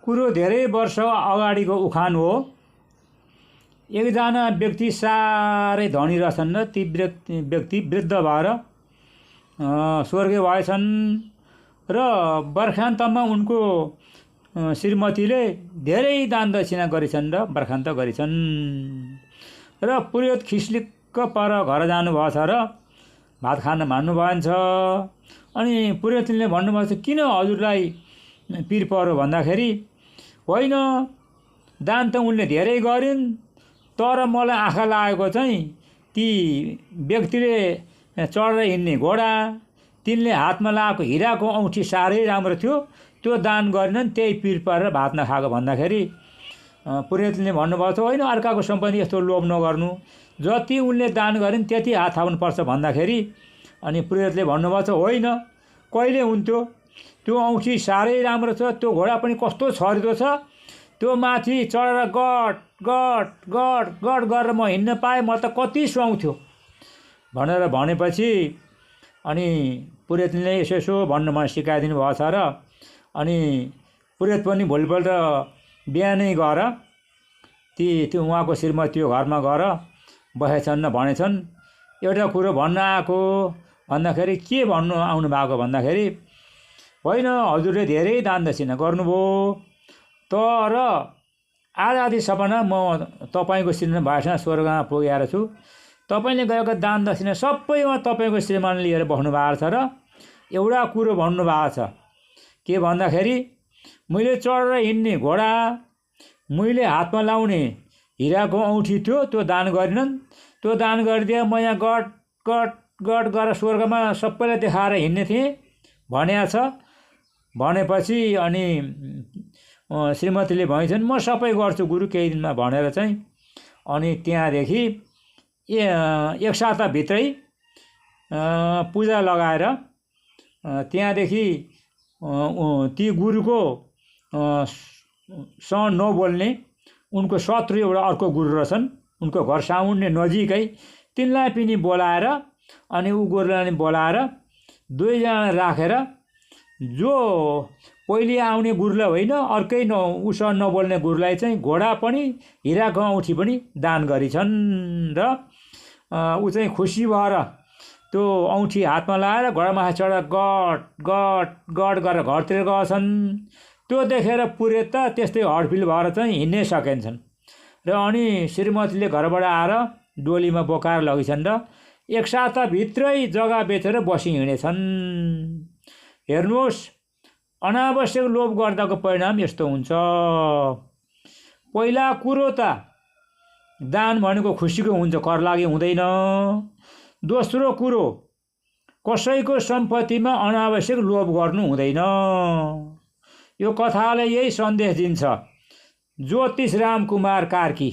कुरो धेरै वर्ष अगाडिको उखान हो। एकजना व्यक्ति साह्रै धनी रहेछन् र ती व्यक्ति वृद्ध भएर स्वर्ग भएछन् र बर्खान्तमा उनको श्रीमतीले धेरै दान दक्षिणा गरेछन् र बर्खान्त गरेछन् र पुरोहित खिस्लिक्क पर घर जानुभएछ र भात खान मान्नु भएछ। अनि पुरोहितले भन्नुभएको छ, किन हजुरलाई पिर पर्यो भन्दाखेरि, होइन दान त उनले धेरै गरिन्, तर मलाई आँखा लागेको चाहिँ ती व्यक्तिले चढेर हिँड्ने घोडा, तिनले हातमा लगाएको हिराको औँठी साह्रै राम्रो थियो, त्यो दान गरेनन्, त्यही पिर परेर भात नखाएको भन्दाखेरि पुरोहितले भन्नुभएको छ, होइन अर्काको सम्पत्ति यस्तो लोभ नगर्नु, जति उनले दान गरिन् त्यति हात थाप्नुपर्छ भन्दाखेरि अनि पुरोहितले भन्नुभएको छ, होइन कहिले हुन्थ्यो, त्यो औँठी साह्रै राम्रो छ, त्यो घोडा पनि कस्तो छरिदो छ, त्यो माथि चढेर गट गट गट गट गरेर म हिँड्न पाएँ, म त कति सुहाउँथ्यो भनेर भनेपछि अनि पुरोहितले यसो यसो भन्नु मन सिकाइदिनु भएको छ र अनि पुरोहित पनि भोलिपल्ट बिहानै गएर त्यो उहाँको श्रीमतीको घरमा गएर बसेछन् र भनेछन्, एउटा कुरो भन्न आएको भन्दाखेरि के भन्नु आउनु भएको भन्दाखेरि, होइन हजुरले धेरै दान दक्षिणा गर्नुभयो, तर आधी सपना म तपाईँको श्रीमान भएसँग स्वर्गमा पुगेर छु, तपाईँले गएको दान दक्षिणा सबैमा तपाईँको श्रीमान लिएर बस्नु भएको छ र एउटा कुरो भन्नुभएको छ, के भन्दाखेरि मैले चढेर हिँड्ने घोडा, मैले हातमा लाउने हिराको औँठी थियो, त्यो दान गरिनन्, त्यो दान गरिदिए म यहाँ गट गट गट गरेर स्वर्गमा सबैलाई देखाएर हिँड्ने थिएँ भनेको छ। भनेपछि अनि श्रीमतीले भन्छन्, म सबै गर्छु गुरु केही दिनमा भनेर चाहिँ अनि त्यहाँदेखि एक साताभित्रै पूजा लगाएर त्यहाँदेखि ती गुरुको सँग नबोल्ने उनको शत्रु एउटा अर्को गुरु रहेछन्, उनको घर सामुन्ने नजिकै, तिनलाई पनि बोलाएर अनि ऊ गुरुलाई बोलाएर दुईजना राखेर जो पहिले आउने गुरुलाई होइन अर्कै उसँग नबोल्ने गुरुलाई चाहिँ घोडा पनि हिराको औँठी पनि दान गरिछन् र ऊ चाहिँ खुसी भएर त्यो औँठी हातमा लगाएर घोडामा चढेर गट गट गट गरेर घरतिर गएछन्। त्यो देखेर पुरोहित त त्यस्तै हडफिल भएर चाहिँ हिँड्नै सकेन्छन् र अनि श्रीमतीले घरबाट आएर डोलीमा बोकाएर लगिछन् र एक साताभित्रै जग्गा बेचेर बसी हिँडेछन्। हेर्नुहोस्, अनावश्यक लोभ गर्दाको परिणाम यस्तो हुन्छ। पहिला कुरो त दान भनेको खुसीको हुन्छ, कर लागि हुँदैन। दोस्रो कुरो, कसैको सम्पत्तिमा अनावश्यक लोभ गर्नु हुँदैन। यो कथाले यही सन्देश दिन्छ। ज्योतिष राम कुमार कार्की।